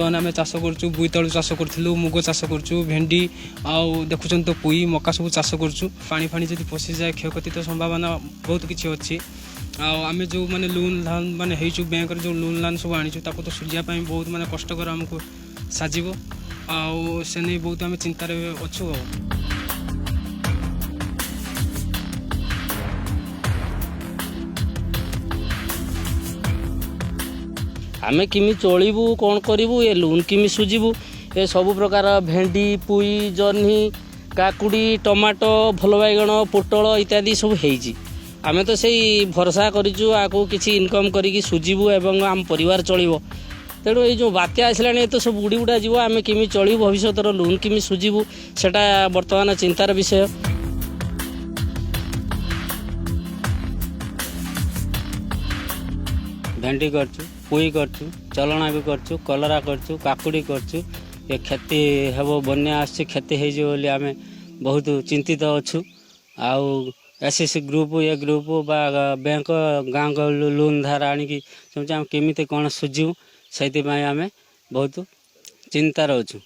ବର୍ତ୍ତମାନ ଆମେ ଚାଷ କରୁଛୁ, ବୋଇତାଳୁ ଚାଷ କରିଥିଲୁ, ମୁଗ ଚାଷ କରୁଛୁ, ଭେଣ୍ଡି ଆଉ ଦେଖୁଛନ୍ତି ତ ପୋଇ, ମକା ସବୁ ଚାଷ କରୁଛୁ। ପାଣି ଫାଣି ଯଦି ପଶିଯାଏ କ୍ଷୟକ୍ଷତି ତ ସମ୍ଭାବନା ବହୁତ କିଛି ଅଛି। ଆଉ ଆମେ ଯେଉଁ ମାନେ ଲୋନ୍ ଲାନ୍ ମାନେ ହେଇଛୁ, ବ୍ୟାଙ୍କରେ ଯେଉଁ ଲୋନ୍ ଲାନ୍ ସବୁ ଆଣିଛୁ, ତାକୁ ତ ସୁଝିବା ପାଇଁ ବହୁତ ମାନେ କଷ୍ଟକର ଆମକୁ ସାଜିବ। ଆଉ ସେ ନେଇ ବହୁତ ଆମେ ଚିନ୍ତାରେ ଅଛୁ। ଆଉ ଆମେ କେମିତି ଚଳିବୁ, କ'ଣ କରିବୁ, ଏ ଲୋନ୍ କେମିତି ସୁଝିବୁ? ଏ ସବୁ ପ୍ରକାର ଭେଣ୍ଡି, ପୋଇ, ଜହ୍ନି, କାକୁଡ଼ି, ଟମାଟୋ, ଭଲ ବାଇଗଣ, ପୋଟଳ ଇତ୍ୟାଦି ସବୁ ହେଇଛି। ଆମେ ତ ସେଇ ଭରସା କରିଛୁ ଆକୁ କିଛି ଇନକମ୍ କରିକି ସୁଝିବୁ ଏବଂ ଆମ ପରିବାର ଚଳିବ। ତେଣୁ ଏଇ ଯେଉଁ ବାତ୍ୟା ଆସିଲାଣି, ଏ ତ ସବୁ ଉଡ଼ି ଉଡ଼ା ଯିବ। ଆମେ କେମିତି ଚଳିବୁ, ଭବିଷ୍ୟତର ଲୋନ୍ କେମିତି ସୁଝିବୁ, ସେଟା ବର୍ତ୍ତମାନ ଚିନ୍ତାର ବିଷୟ। ଭେଣ୍ଡି କରିଛୁ, ପୋଇ କରିଛୁ, ଚଲଣା ବି କରିଛୁ, କଲରା କରିଛୁ, କାକୁଡ଼ି କରିଛୁ। ଏ କ୍ଷତି ହେବ, ବନ୍ୟା ଆସୁଛି, କ୍ଷତି ହେଇଯିବ ବୋଲି ଆମେ ବହୁତ ଚିନ୍ତିତ ଅଛୁ। ଆଉ ଏସ୍ ଏସ୍ ଗ୍ରୁପ୍, ଏ ଗ୍ରୁପ୍ ବା ବ୍ୟାଙ୍କ, ଗାଁ ଗହଳି ଲୋନ୍ ଧାର ଆଣିକି ଚାହୁଁଛୁ ଆମେ କେମିତି କ'ଣ ସୁଝିବୁ, ସେଇଥିପାଇଁ ଆମେ ବହୁତ ଚିନ୍ତାରେ ଅଛୁ।